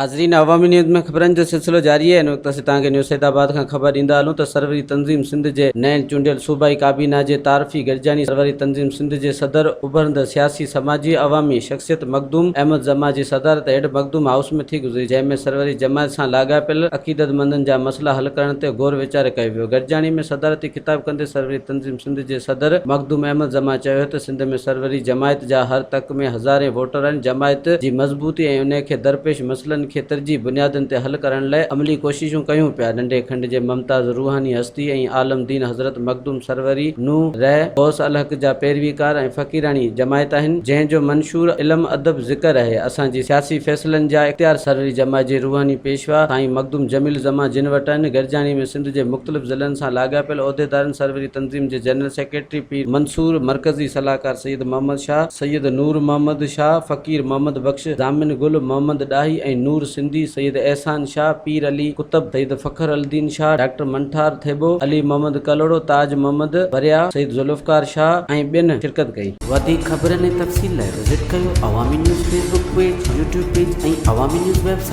ناظرين عوامي نيوز ۾ خبرن جو سلسلو جاري آهي ان وقت اسين توهان کي نيوز سيد آباد کان خبر ڏيندا هلون ته سروري تنظيم سنڌ جي نئين چونڊيل صوبائي ڪابينا جي تعارفي گڏجاڻي سروري تنظيم سنڌ جي صدر اڀرندڙ سياسي سماجي عوامي شخصيت مخدوم احمد زمان جي صدارت هيٺ مخدوم هائوس ۾ ٿي گذري جنهن ۾ سروري جماعت سان لاڳاپيل عقيدتمندن جا مسئلا حل ڪرڻ تي غور ويچار ڪيو ويو گڏجاڻي ۾ صدارتي خطاب ڪندي سروري تنظيم سنڌ جي صدر مخدوم احمد زمان چيو ته سنڌ ۾ سروري جماعت جا هر تڪ ۾ هزارين ووٽر آهن، جماعت جي مضبوطي ۽ انهي کي درپيش مسئلن کي ترجيح بنيادن تي حل ڪرڻ لئه عملي ڪوششون ڪيون پيا، ننڍي کنڊ جي ممتاز روحاني هستي ۽ عالم دين حضرت مخدوم سروري نوح رح غوث الحق جا پيرويڪار ۽ فقيراڻي جماعت آهن، جنهن جو منشور علم ادب ذڪر آهي، اسان جي سياسي فيصلن جا اختيار سروري جماعت جي روحاني پيشوا سائين مخدوم جميل الزمان جن وٽ آهن، گڏجاڻي ۾ سنڌ جي مختلف ضلعن سان لاڳاپيل عهديدارن سروري تنظيم جي جنرل سيڪريٽري پير منصور، مرڪزي صلاحڪار سيد محمد شاهه، سيد نور محمد شاهه، فقير محمد بخش، ضامن گل، محمد ڏاهي ۽ نور سنڌي، سيد احسان شاهه، پير علي قطب، سيد فخر الدين شاهه، ڊاڪٽر منٺار ٿيٻو، علي محمد ڪلهوڙو، تاج محمد ڀريا، سيد ذوالفقار شاهه ۽ ٻين شرڪت ڪئي. وڌيڪ خبرن ۽ تفصيل لاء وزٽ ڪيو Awami news Facebook page, YouTube page ۽ Awami news website.